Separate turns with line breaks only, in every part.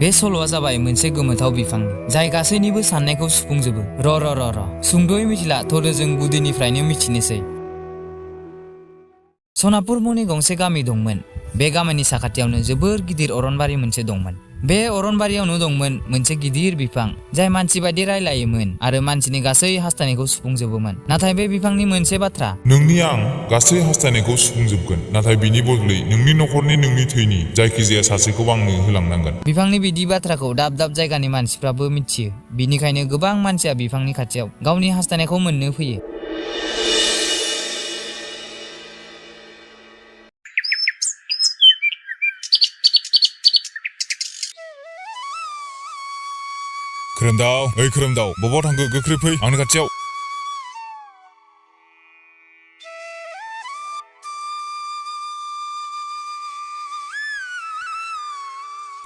बे सल'आ जाबाय मोनसे गोमोथाव बिफांनि जाय गासैनिबो साननायखौ सुफुंजोबो। र सुंद'यै मिथिला थ'रो जों गुदिनिफ्रायनो मिथिनोसै। सनापुर मुंनि गंसे गामि दंमोन। बे गामिनि साखाथियावनो जोबोर गिदिर अरनबारि मोनसे दंमोन। बे अरनबारियावनो दंमोन मोनसे गिदिर बिफां जाय मानसि बायदि रायलायोमोन आरो मानसिनि गासै हास्थायनायखौ सुफुंजोबोमोन। नाथाय बे बिफांनि मोनसे बाथ्रा,
नोंनि आं गासै हास्थायनायखौ सुफुंजोबगोन, नाथाय बिनि बदलै नोंनि नखरनि नोंनि थैनि जायखिजाया सासेखौ आंनो होलांनांगोन।
बिफांनि बिदि बाथ्राखौ दाब दाब जायगानि मानसिफ्राबो मिथियो। बिनिखायनो गोबां मानसिया बिफांनि खाथियाव गावनि हास्थायनायखौ मोननो फैयो।
खोरोमदाव, ओइ खोरोमदाव, बबाव थांखो? गोख्रै फै आंनि खाथियाव।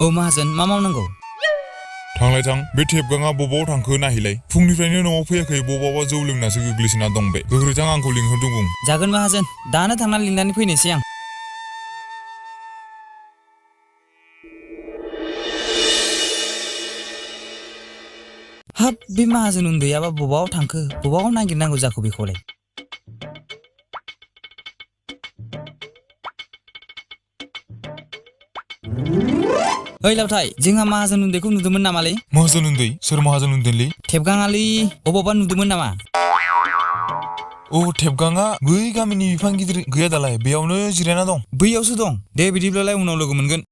औ माहाजोन, मा मावनांगौ?
थांलाय थां, बे थेबगाङा बबाव थांखो नायहैलाय। फुंनिफ्रायनो न'आव फैयाखै, बबावबा जौ लोंनासो गोग्लैसोना दं बे। गोख्रै थां, आंखौ लिंहरदों बुं।
जागोन माहाजोन, दानो थांना लिंनानै फैनोसै आं। हाब, बे माहाजोन उन्दैयाबा बबाव थांखो? बबाव नागिरनांगौ जाखो बेखौलाय? ओइ लावथाय, जोंहा माहाजोन उन्दैखौ नुदोंमोन नामालै?
माहाजोन उन्दै? सोर माहाजोन उन्दैलै?
थेबगाङालै, अबावबा नुदोंमोन नामा?
अ, थेबगाङा बै गामिनि बिफां गिदिर गैया दालाय, बेयावनो जिरायना दं।
बैयावसो दं। दे बिदिब्लालाय उनाव लोगो मोनगोन।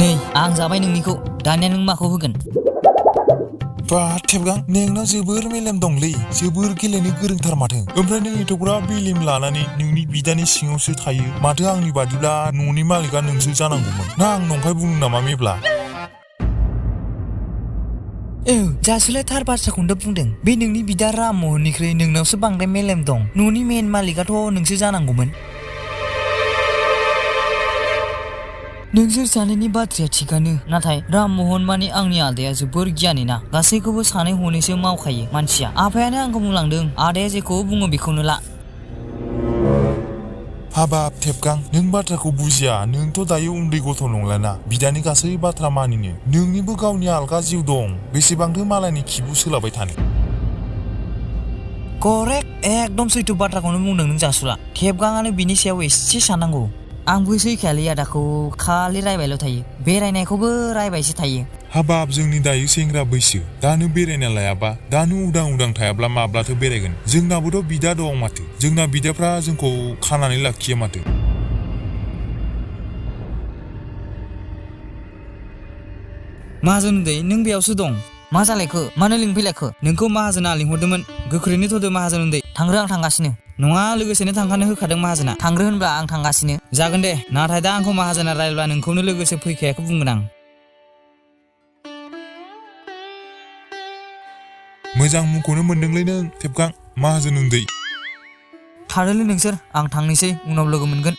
नै, आं जाबाय नोंनिखौ। दानिया नों माखौ होगोन?
बा थेबगां, नोंनाव जोबोर मेलेम दंलै, जोबोर गेलेनो गोरोंथार माथो। ओमफ्राय नों एथ'ग्राब मेलेम लानानै नोंनि बिदानि सिङावसो थायो। माथो आंनि बादिब्ला न'नि मालिकआ नोंसो जानांगौमोन। ना आं नंखाय बुंदों नामा मेब्ला?
जासुलाय थार बाथ्राखौनो बुंदों। बे नोंनि बिदा राममोहननिख्रुइ नोंनावसो बांद्राय मेलेम दं। न'नि मेन मालिकआथ' नोंसो जानांगौमोन। नोंसोर सानैनि बाथ्राया थिगानो, नाथाय राममोहन माने आंनि आदाया जोबोर गियानि ना। गासैखौबो सानै हनैसो मावखायो मानसिया। आफायानो आंखौ बुंलांदों, आदाया जेखौ बुङो बेखौनो ला।
हाबाब थेबगां, नों बाथ्राखौ बुजिया। नोंथ' दायो उन्दै गथ' नंलाना बिदानि गासै बाथ्रा मानिनो। नोंनिबो गावनि आलगा जिउ दं। बेसेबांथो मालायनि खिबु सोलाबाय थानो।
करेक्ट, एकदम सैथो बाथ्राखौनो बुंदों नों जासुला। थेबगाङानो बिनि सायाव एसे साननांगौ। आंबो सैखायालै आदाखौ खालि रायबायल' थायो। बेरायनायखौबो रायबायसो थायो।
हाबाब, जोंनि दायो सेंग्रा बैसो। दानो बेरायना लायाबा, दानो उदां उदां थायाब्ला माब्लाथो बेरायगोन? जोंनाबोथ' बिदा दं माथो। जोंना बिदाफ्रा जोंखौ खानानै लाखिया माथो।
माहाजोन उन्दै, नों बेयावसो दं। मा जालायखो? मानो लिंफैलायखो? नोंखौ माहाजोना लिंहरदोंमोन। गोख्रैनो थ'दो माहाजोन उन्दै। थांग्रो, आं थांगासिनो। नङा, लोगोसेनो थांखानो होखादों माहाजोना। थांग्रो होनब्ला आं थांगासिनो। जागोन दे, नाथाय दा आंखौ माहाजोना रायब्ला नोंखौनो लोगोसे फैखायाखै बुंगोन आं।
मोजां मुंखौनो मोनदोंलै नों थेबगां, माहाजोन उन्दै।
थादोलै नोंसोर, आं थांनोसै, उनाव लोगो मोनगोन।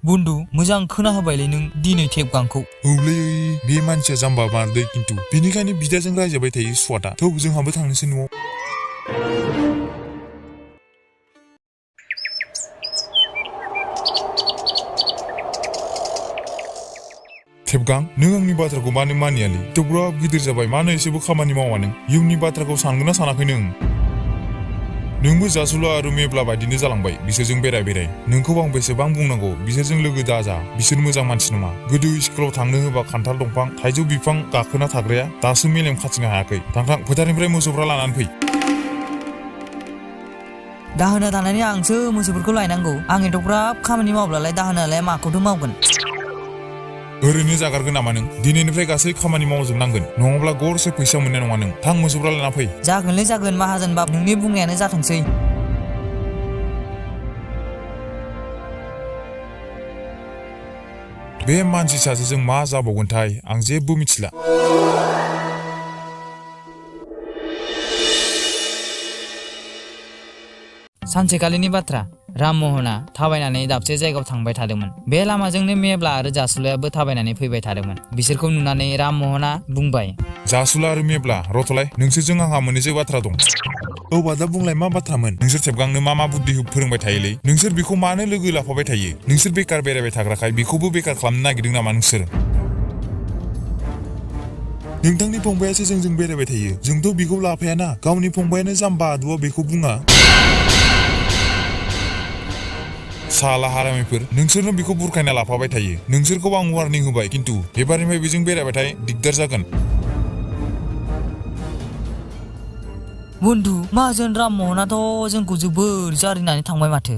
बन्दु, मोजां खोना होबायलै नों दिनै थेबगांखौ।
औलै, बे मानसिया जाम्बा बारदै खिन्थु। बेनिखायनो बिदाजों रायजाबाय थायो स्वाटा। थौ जोंहाबो थांनोसै न'आव। थेबगां, नों आंनि बाथ्राखौ मानो मानियालै? एथ'ग्राब गिदिर जाबाय, मानो एसेबो खामानि मावा नों? इयुननि बाथ्राखौ सानगोन ना सानाखै नों? नोंबो जासुला आरो मेब्ला बायदिनो जालांबाय बिसोरजों बेराय बेराय। नोंखौ आं बेसेबां बुंनांगौ, बिसोरजों लोगो दाजा। बिसोर मोजां मानसि नङा। गोदो स्कुलाव थांनो होबा खान्थाल दंफां, थाइजौ बिफां गाखोना थाग्राया दासो मेलेम खाथिनो हायाखै। थां, फोथारनिफ्राय मोसौफ्रा लानानै फै।
दाहोना थानानै आंसो मोसौफोरखौ लायनांगौ। आं एथ'ग्राब खामानि मावब्लालाय दाहोनालाय माखौथो मावगोन?
ओरैनो जागारगोन नामा नों? दिनैनिफ्राय गासै खामानि मावजोबनांगोन, नङाब्ला गरसे फैसा मोननाय नङा नों। थां, मोसौफ्रा लाना फै।
जागोनलै जागोन माहाजोन बाब, नोंनि बुंनायानो जाथोंसै।
बे मानसि सासेजों मा जाबावगोनथाय आं जेबो मिथिला।
सानसेखालिनि बाथ्रा। राममोहना थाबायनानै दाबसे जायगायाव थांबाय थादोंमोन। बे लामाजोंनो मेब्ला आरो जासुलायाबो थाबायनानै फैबाय थादोंमोन। बिसोरखौ नुनानै राममोहना बुंबाय,
जासुला आरो मेब्ला रथ'लाय, नोंसोरजों आंहा मोननैसो बाथ्रा दं। औ बादा, बुंलाय मा बाथ्रामोन? नोंसोर थेबगांनो मा बुद्धि फोरोंबाय थायोलै? नोंसोर बेखौ मानो लोगो लाफाबाय थायो? नोंसोर बेकार बेरायबाय थाग्राखाय बेखौबो बेकार खालामनो नागिरदों नामा नोंसोर? नोंथांनि फंबायासो जोंजों बेरायबाय थायो, जोंथ' बेखौ लाफायाना। गावनि फंबायानो जाम्बा आदुआ बेखौ बुङा। साला हारामिफोर, नोंसोरनो बेखौ बुरखायना लाफाबाय थायो। नोंसोरखौ आं वार्निं होबाय, खिन्थु एबारनिफ्राय बेजों बेरायबाथाय दिगदार जागोन।
बन्धु, माहाजोन राममोहनाथ' जोंखौ जोबोर जारिनानै थांबाय माथो।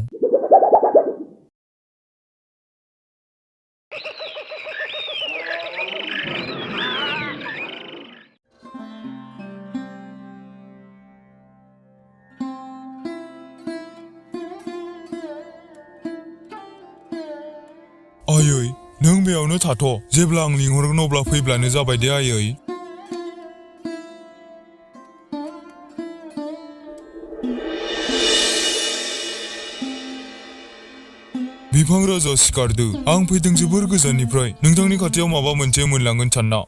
आयै, नों बेयावनो थाथ'। जेब्ला आं लिंहरगोन अब्ला फैब्लानो जाबाय दे आयै। बिफां राजा सिखारदो, आं फैदों जोबोर गोजाननिफ्राय, नोंथांनि खाथियाव माबा मोनसे मोनलांगोन सानना।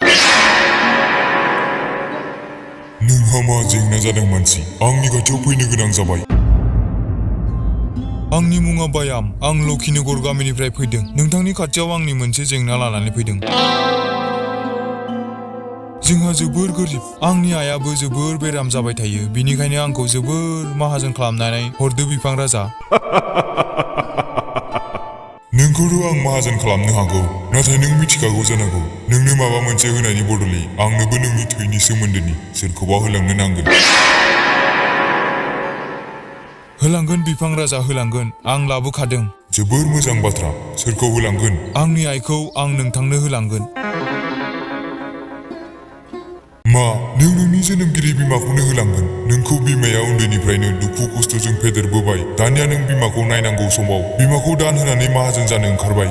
नोंहा मा जेंना जादों मानसि? आंनि खाथियाव फैनो गोनां जाबाय। आंनि मुङा बायाम, आं लखिनगर गामिनिफ्राय फैदों। नोंथांनि खाथियाव आंनि मोनसे जेंना लानानै फैदों। जोंहा जोबोर गोरिब, आंनि आइयाबो जोबोर बेराम जाबाय थायो, बिनिखायनो आंखौ जोबोर माहाजोन खालामनानै हरदो बिफां राजा। नोंखौथ' आं माहाजोन खालामनो हागौ, नाथाय नों मिथिखागौ जानांगौ, नोंनो माबा मोनसे होनायनि बदलै आंनोबो नोंनि थैनि सोमोन्दोनि सोरखौबा होलांनो नांगोन। होलांगोन बिफां राजा, होलांगोन, आं लाबोखादों। जोबोर मोजां बाथ्रा, सोरखौ होलांगोन? आंनि आइखौ आं नोंथांनो होलांगोन। मा, नों नोंनि जोनोमगिरि बिमाखौनो होलांगोन? नोंखौ बिमाया उन्दैनिफ्रायनो दुखु खस्थ'जों फेदेरबोबाय, दानिया नों बिमाखौ नायनांगौ समाव बिमाखौ दान होनानै माहाजोन जानो ओंखारबाय।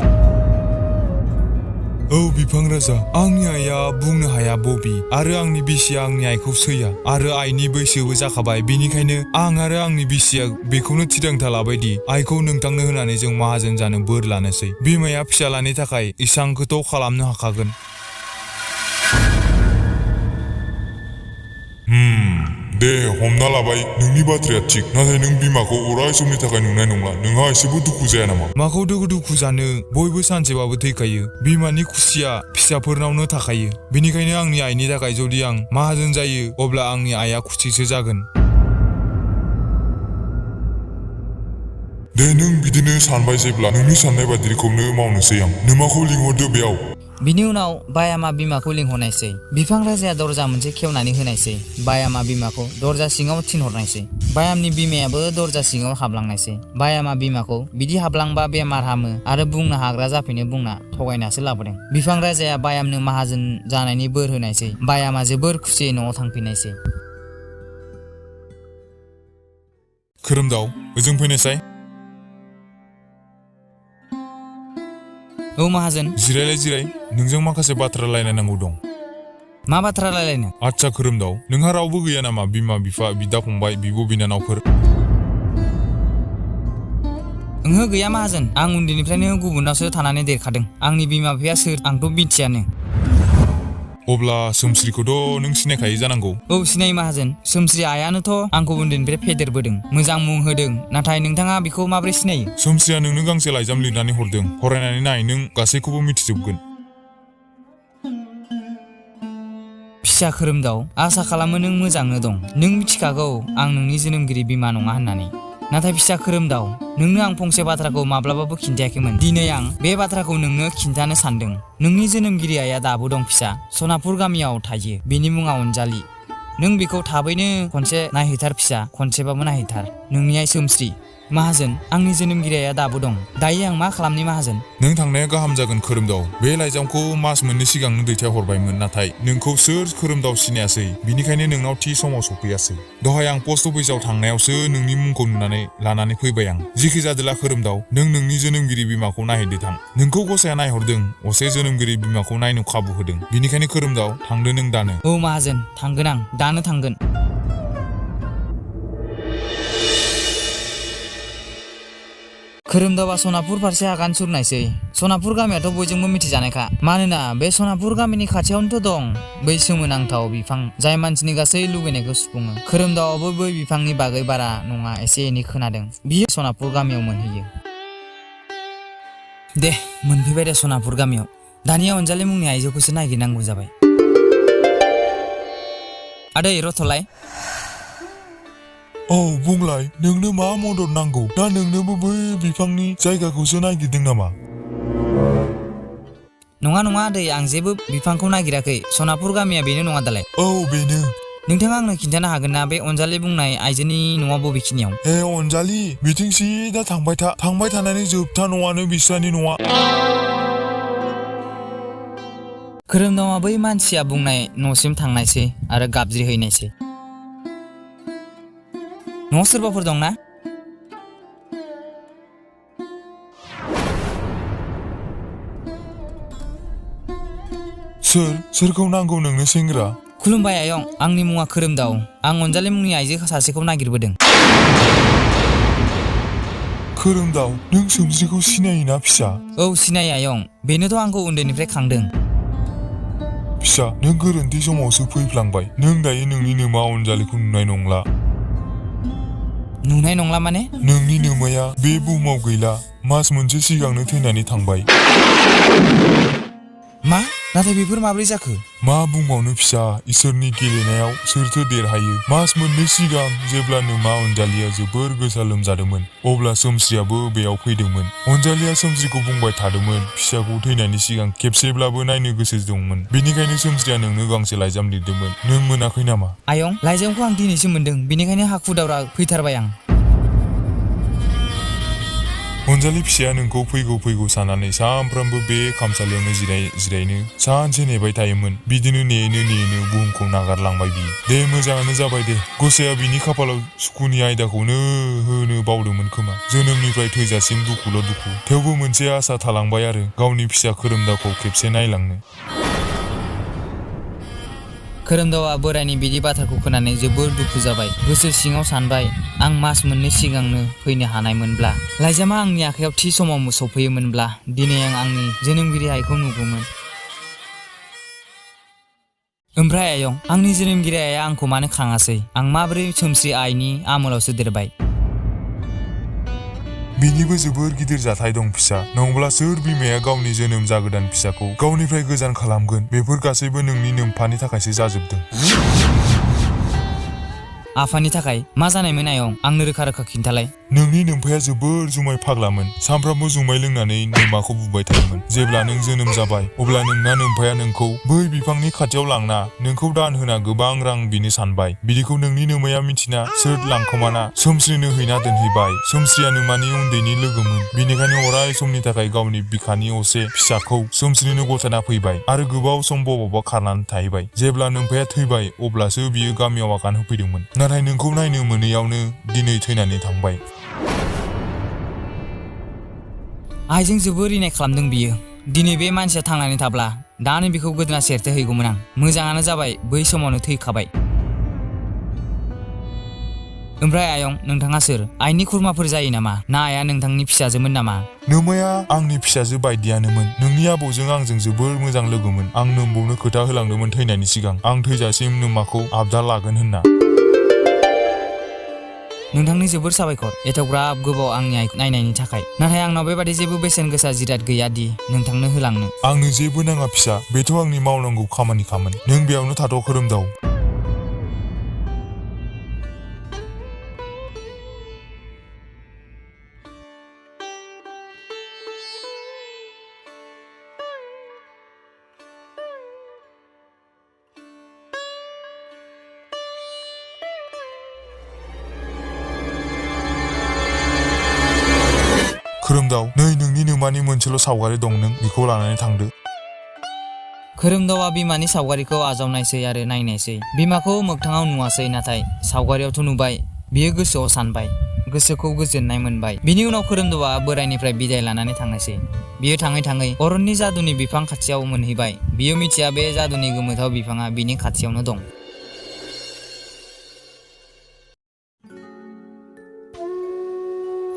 औ बिफां राजा, आंनि आइया बुंनो हाया बबि, आरो आंनि बिसिया आंनि आइखौ सैया, आरो आइनि बैसोबो जाखाबाय, बेनिखायनो आं आरो आंनि बिसिया बेखौनो थिरांथा लाबायदि आइखौ नोंथांनो होनानै जों माहाजोन जानो बोर लानोसै। बिमाया फिसालानि थाखाय इसांखौथ' खालामनो हाखागोन। दे, हमना लाबाय, नोंनि बाथ्राया थिग, नाथाय नों बिमाखौ अराय समनि थाखाय नुनाय नंला, नोंहा एसेबो दुखु जाया नामा? माखौ दुखु जानो, बयबो सानसेबाबो थैखायो। बिमानि खुसिया फिसाफोरनावनो थाखायो, बेनिखायनो आंनि आइनि थाखाय जुदि आं माहाजोन जायो अब्ला आंनि आइया खुसिसो जागोन। दे, नों बिदिनो सानबाय जेब्ला, नोंनि साननाय बादिखौनो मावनोसै आं। नोमाखौ लिंहरदो बेयाव।
बिनि उनाव बायामा बिमाखौ लिंहरनायसै। बिफां राजाया दरजा मोनसे खेवनानै होनायसै। बायामा बिमाखौ दरजा सिङाव थिनहरनायसै। बायामनि बिमायाबो दरजा सिङाव हाबलांनायसै। बायामा बिमाखौ बिदि हाबलांबा बेमार हामो आरो बुंनो हाग्रा जाफैनो बुंना थगायनासो लाबोदों। बिफां राजाया बायामनो माहाजोन जानायनि बोर होनायसै। बायामा जोबोर खुसियै न'आव थांफिननायसै।
खोरोमदाव, ओजों फैनायसाय।
औ माहाजोन।
जिराय, नोंजों माखासे बाथ्रा रायलायनांगौ दं।
मा बाथ्रा रायलायनो?
आच्छा खोरोमदाव, नोंहा रावबो गैया नामा? बिमा बिफा, बिदा फंबाय, बिब' बिनानावफोर?
ओंहो गैया माहाजोन, आं उन्दैनिफ्रायनो गुबुनावसो थानानै देरखादों। आंनि बिमा बिफाया सोर आंथ' मिथियानो।
अब्ला सोमस्रिखौथ' नों सिनायखायो जानांगौ?
औ सिनायो माहाजोन, सोमस्रि आयानोथ' आंखौ उन्दैनिफ्राय फेदेरबोदों, मोजां मुं होदों। नाथाय नोंथाङा बेखौ माबोरै सिनायो?
सोमस्रिया नोंनो गांसे लाइजाम लिरनानै हरदों, फरायनानै नाय, नों गासैखौबो मिथिजोबगोन।
फिसा खोरोमदाव, आसा खालामो नों मोजांनो दं। नों मिथिखागौ आं नोंनि जोनोमगिरि बिमा नङा होननानै। नाथाय फिसा खोरोमदाव, नोंनो आं फंसे बाथ्राखौ माब्लाबाबो खिन्थायाखैमोन। दिनै आं बे बाथ्राखौ नोंनो खिन्थानो सानदों। नोंनि जोनोमगिरि आइया दाबो दं फिसा, सनापुर गामियाव थायो। बेनि मुङा अनजालि। नों बेखौ थाबैनो खनसे नायहैथार फिसा, खनसेबाबो नायहैथार। नोंनि आइ सोमस्रि। माहाजोन आंनि जोनोमगिरिया दाबो दं दायो आं मा खालामनि माहाजोन
नों थांनाया गाहाम जागोन खोरोमदाव बे लाइजामखौ मास मोननै सिगांनो दैथायहरबायमोन नाथाय नोंखौ सोर खोरोमदाव सिनायासै बिनिखायनो नोंनाव थि समाव सफैयासै दहाय आं पस्ट अफिसाव थांनायावसो नोंनि मुंखौ नुनानै लानानै फैबाय आं जिखि जादोला खोरोमदाव नों नोंनि जोनोमगिरि बिमाखौ नायहैदो थां नोंखौ गसाया नायहरदों असे जोनोमगिरि बिमाखौ नायनो खाबु होदों बिनिखायनो खोरोमदाव थांदो नों दानो
औ माहाजोन थांगोन आं दानो थांगोन खोरोमदावा सनापुर फारसे आगान सुरनायसै सनापुर गामियाथ' बयजोंबो मिथिजानायखा मानोना बे सनापुर गामिनि खाथियावनोथ' दं बै सोमोनांथाव बिफां जाय मानसिनि गासै लुबैनायखौ सुफुङो खोरोमदावाबो बै बिफांनि बागै बारा नङा एसे एनै खोनादों बियो सनापुर गामियाव मोनहैयो दे मोनफैबाय दे सनापुर गामियाव दानिया अनजालि मुंनि आइजोखौसो नागिरनांगौ जाबाय आदै रथ'लाय
औ बुंलाय नोंनो मा मदद नांगौ दा नोंनोबो बै बिफांनि जायगाखौसो नागिरदों नामा
नङा नङा आदै आं जेबो बिफांखौ नागिराखै सनापुर गामिया बेनो नङा दालाय
औ बेनो
नोंथाङा आंनो खिन्थानो हागोन ना बे अनजालि बुंनाय आइजोनि न'आ बबेखिनियाव
ए अनजालि बिथिं सिदा थांबाय थानानै जोबथा न'आनो बिस्रानि न'आ
खोरोमदावा बै मानसिया बुंनाय न'सिम थांनायसै आरो गाबज्रिहैनायसै न'आव सोरबाफोर दंना
सोरखौ नांगौ नोंनो सेंग्रा
खुलुमबाय आयं आंनि मुङा खोरोमदाव आं अनजालि मुंनि आइजो सासेखौ नागिरबोदों
खोरोमदाव नों सोमस्रिखौ सिनायोना फिसा
औ सिनायो आयं बेनोथ' आंखौ उन्दैनिफ्राय खांदों
फिसा नों गोरोन्थि समावसो फैफ्लांबाय नों दायो नोंनि नोमा अनजालिखौ नुनाय नंला
माने
नोंनि नोमाया बे बुहुमाव गैला मास मोनसे सिगांनो थैनानै थांबाय
मा नाथाय बेफोर माब्रै जाखो
मा बुंबावनो फिसा इसोरनि गेलेनायाव सोरथो देरहायो मास मोननै सिगां जेब्ला नोमा अनजालिया जोबोर गोसा लोमजादोंमोन अब्ला सोमस्रियाबो बेयाव फैदोंमोन अनजालिया सोमस्रिखौ बुंबाय थादोंमोन फिसाखौ थैनायनि सिगां खेबसेब्लाबो नायनो गोसो दंमोन बेनिखायनो सोमस्रिया नोंनो गांसे लाइजाम लिरदोंमोन नों मोनाखै नामा
आयं लाइजामखौ आं दिनैसो मोनदों बेनिखायनो हाखु दावरा फैथारबाय आं
अनजालि फिसाया नोंखौ फैगौ साननानै सानफ्रामबो बे खामसालियावनो जिरायनो सानसे नेबाय थायोमोन बिदिनो नेयैनो बुहुमखौ नागारलांबाय बियो दे मोजाङानो जाबाय दे गसाया बिनि खाफालाव सुखुनि आयदाखौनो होनो बावदोंमोन खोमा जोनोमनिफ्राय थैजासिम दुखुल' दुखु थेवबो मोनसे आसा थालांबाय आरो गावनि फिसा खोरोमदावखौ खेबसे नायलांनो
खोरोमदावा बोरायनि बिदि बाथ्राखौ खोनानै जोबोर दुखु जाबाय गोसो सिङाव सानबाय आं मास मोननै सिगांनो फैनो हानायमोनब्ला लाइजामा आंनि आखायाव थि समाव सफैयोमोनब्ला दिनै आं आंनि जोनोमगिरि आइखौ नुगौमोन ओमफ्राय आयं आंनि जोनोमगिरि आइया आंखौ मानो खाङासै आं माबोरै सोमस्रि आइनि आमोलावसो देरबाय
बिनिबो जोबोर गिदिर जाथाय दं फिसा नङाब्ला सोर बिमाया गावनि जोनोम जागोदान फिसाखौ गावनिफ्राय गोजान खालामगोन बेफोर गासैबो नोंनि नोम्फानि थाखायसो जाजोबदों
आफानि थाखाय मा जानायमोन आयं आंनो रोखा खिन्थालाय
नोंनि नोम्फाया जोबोर जुमाय फाग्लामोन सानफ्रामबो जुमाय लोंनानै नोमाखौ बुबाय थायोमोन जेब्ला नों जोनोम जाबाय अब्ला नोंना नोम्फाया नोंखौ बै बिफांनि खाथियाव लांना नोंखौ दान होना गोबां रां बिनो सानबाय बिदिखौ नोंनि नोमाया मिथिना सोर लांखोमाना सोमस्रिनो हैना दोनहैबाय सोमस्रिया नोमानि उन्दैनि लोगोमोन बिनिखायनो अराय समनि थाखाय गावनि बिखानि असे फिसाखौ सोमस्रिनो गथायना फैबाय आरो गोबाव सम बबावबा खारनानै थाहैबाय जेब्ला नोम्फाया थैबाय अब्लासो बियो गामियाव आगान होफैदोंमोन नाथाय नोंखौ नायनो मोनैयावनो दिनै थैनानै थांबाय
आइजों जोबोर इनाय खालामदों बियो दिनै बे मानसिया थांनानै थाब्ला दानो बिखौ गोदोना सेरथे हैगौमोन आं मोजाङानो जाबाय बै समावनो थैखाबाय ओमफ्राय आयं नोंथाङा सोर आइनि खुरमाफोर जायो नामा ना आइया नोंथांनि फिसाजोमोन नामा
नोमाया आंनि फिसाजो बायदियानोमोन नोंनि आबौजों आंजों जोबोर मोजां लोगोमोन आं नोम्बौनो खोथा होलांदोंमोन थैनायनि सिगां आं थैजासिम नोमाखौ आबदाल लागोन होनना
नोंथांनि जोबोर साबायखर एथ'ग्राब गोबाव आंनि आइखौ नायनायनि थाखाय नाथाय आंनाव बेबादि जेबो बेसेन गोसा जिराद गैया दि नोंथांनो होलांनो
आंनो जेबो नाङा फिसा बेथ' आंनि मावनांगौ खामानिखामोन नों बेयावनो थाथ' खोरोमदाव खोरोमदाव नै नोंनि नोमानि मोनसेल' सावगारि दं नों बेखौ लानानै थांदो।
खोरोमदावा बिमानि सावगारिखौ आजावनायसै आरो नायनायसै। बिमाखौ मोगथाङाव नुवासै नाथाय सावगारियावथ' नुबाय। बियो गोसोआव सानबाय, गोसोखौ गोजोननाय मोनबाय। बिनि उनाव खोरोमदावा बोरायनिफ्राय बिदाय लानानै थांनायसै। बियो थाङै थाङै अरननि जादुनि बिफां खाथियाव मोनहैबाय। बियो मिथिया बे जादुनि गोमोथाव बिफाङा बिनि खाथियावनो दं।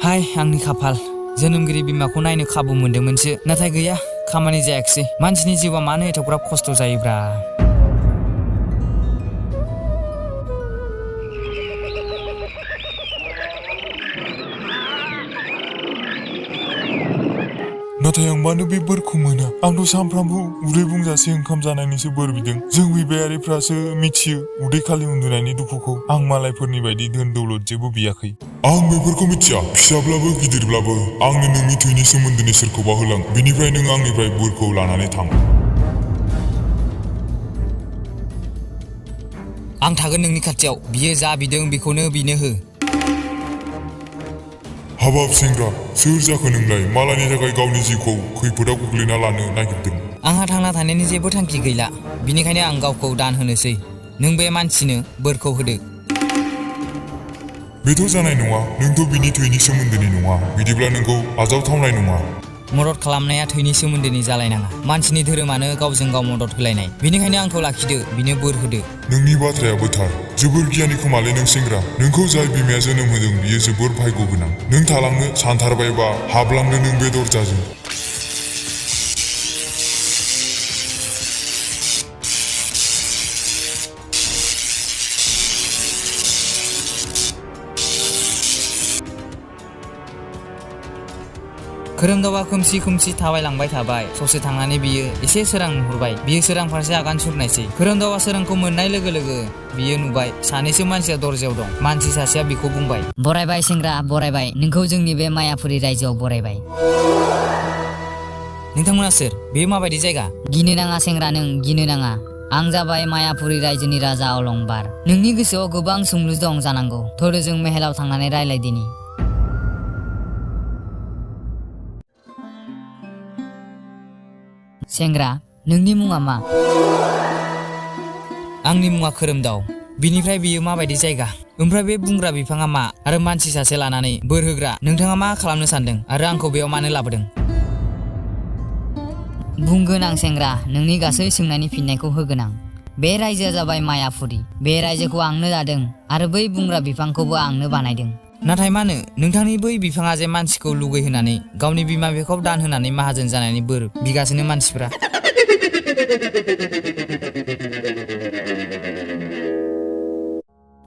हाय आंनि खाफाल, जोनोमगिरि बिमाखौ नायनो खाबु मोनदोंमोनसो, नाथाय गैया, खामानि जायाखिसै। मानसिनि जिउआ मानो एथ'ग्राब खस्थ' जायोब्रा।
नाथाय आं मानो बे बोरखौ मोना? आंथ' सानफ्रामबो उदै बुंजासे ओंखाम जानायनिसो बोर बिदों। जों बिबायारिफ्रासो मिथियो उदै खालि उन्दुनायनि दुखुखौ। आं मालायफोरनि बायदि धोन दौलत जेबो बियाखै। आं बेफोरखौ मिथिया। फिसाब्लाबो गिदिरब्लाबो आंनो नोंनि थैनि सोमोन्दोनि सोरखौबा होलां। बिनिफ्राय नों आंनिफ्राय बोरखौ लानानै थां।
आं थागोन नोंनि खाथियाव। बियो जा बिदों बेखौनो बिनो हो।
हाबाब सेंग्रा, सोर जाखो नोंलाय? मालायनि थाखाय गावनि जिउखौ खैफोदाव गोग्लैना लानो नागिरदों।
आंहा थांना थानायनि जेबो थांखि गैला, बिनिखायनो आं गावखौ दान होनोसै। नों बे मानसिनो बोरखौ होदो।
बेथ' जानाय नङा। नोंथ' बिनि थैनि सोमोन्दोनि नङा। बिदिब्ला नोंखौ आजावथावनाय नङा।
मदद खालामनाया थैनि सोमोन्दोनि जालायनाङा। मानसिनि धोरोमानो गावजों गाव मदद होलायनाय। बेनिखायनो आंखौ लाखिदो, बिनो बोर होदो।
नोंनि बाथ्रायाबो थार। जोबोर गियानि खोमालै नों सेंग्रा। नोंखौ जाय बिमाया जोनोम होदों बियो जोबोर भाग्य गोनां। नों थालांनो सानथारबायबा हाबलांदो नों बे दरजाजों।
खोरोमदावा खोमसि खोमसि थाबायलांबाय थाबाय। ससे थांनानै बियो एसे सोरां नुहुरबाय। बियो सोरां फारसे आगान सुरनायसै। खोरोमदावा सोरांखौ मोननाय लोगो लोगो बियो नुबाय सानैसो मानसिया दरजायाव दं। मानसि सासेया बिखौ बुंबाय,
बरायबाय सेंग्रा, बरायबाय। नोंखौ जोंनि बे मायापुरि रायजोआव बरायबाय।
नोंथांमोना सोर? बेयो माबायदि जायगा?
गिनो नाङा सेंग्रा, नों गिनो नाङा। आं जाबाय मायापुरि रायजोनि राजा अलंबार। नोंनि गोसोआव गोबां सोंलु दं जानांगौ। थौदो जों मेहेलाव थांनानै रायलायदिनि। सेंग्रा, नोंनि मुङा मा?
आंनि मुङा खोरोमदाव। बिनिफ्राय बियो माबायदि जायगा? ओमफ्राय बे बुंग्रा बिफाङा मा? आरो मानसि सासे लानानै बोर होग्रा नोंथाङा मा खालामनो सानदों? आरो आंखौ बेयाव मानो लाबोदों?
बुंगोन आं सेंग्रा, नोंनि गासै सोंनायनि फिननायखौ होगोन आं। बे रायजोआ जाबाय मायापुरि। बे रायजोखौ आंनो दादों आरो बै बुंग्रा बिफांखौबो आंनो बानायदों।
नाथाय मानो? नोंथांनि बै बिफाङा जे मानसिखौ लुगैहोनानै गावनि बिमा बिफाखौ दान होनानै माहाजोन जानायनि बोर बिगासिनो मानसिफ्रा।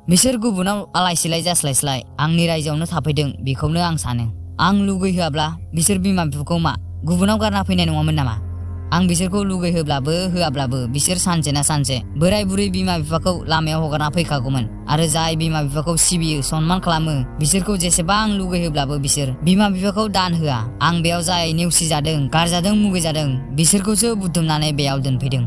बिसोर गुबुनाव आलाय सिलाय जास्लायस्लाय आंनि रायजोआवनो थाफैदों, बेखौनो आं सानो। आं लुगैहोआब्ला बिसोर बिमा बिफाखौ मा गुबुनाव गारना फैनाय नङामोन नामा? आं बिसोरखौ लुगैहोब्लाबो होआब्लाबो बिसोर सानसे ना सानसे बोराय बुरै बिमा बिफाखौ लामायाव हगारना फैखागौमोन। आरो जाय बिमा बिफाखौ सिबियो, सनमान खालामो, बिसोरखौ जेसेबां लुगैहोब्लाबो बिसोर बिमा बिफाखौ दान होआ। आं बेयाव जाय नेवसिजादों, गारजादों, मुगैजादों, बिसोरखौसो बुथुमनानै बेयाव दोनफैदों।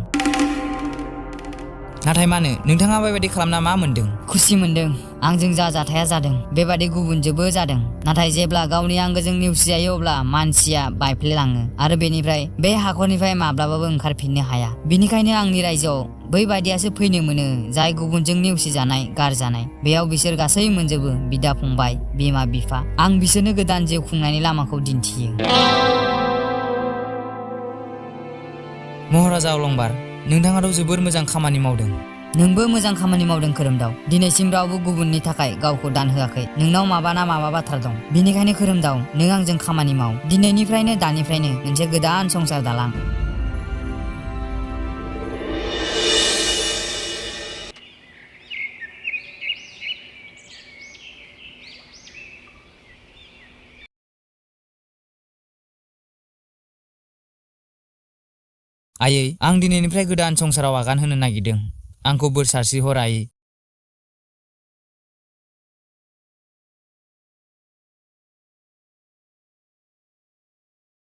नाथाय मानो? नोंथाङा बेबायदि खालामना मा मोनदों?
खुसि मोनदों। आंजों जा जाथाया जादों बेबादि गुबुनजोंबो जादों। नाथाय जेब्ला गावनि आंगोजों नेवसिजायो अब्ला मानसिया बायफ्लेलाङो आरो बेनिफ्राय बे हाखरनिफ्राय माब्लाबाबो ओंखारफिननो हाया। बिनिखायनो आंनि रायजोआव बैबादियासो फैनो मोनो जाय गुबुनजों नेवसिजानाय, गारजानाय। बेयाव बिसोर गासै मोनजोबो, बिदा फंबाय, बिमा बिफा। आं बिसोरनो गोदान जिउ खुंनायनि लामाखौ दिन्थियो।
महाराजा अलंबार, नोंथाङाथ' जोबोर मोजां खामानि मावदों।
नोंबो मोजां खामानि मावदों खोरोमदाव। दिनैसिम रावबो गुबुननि थाखाय गावखौ दान होआखै। नोंनाव माबा ना माबा बाथ्रा दं। बिनिखायनो खोरोमदाव, नों आंजों खामानि माव। दिनैनिफ्रायनो, दानिफ्रायनो मोनसे गोदान संसार दालां।
आयै, आं दिनैनिफ्राय गोदान संसाराव आगान होनो नागिरदों। आंखौ बोर सारस्रि हर आयै।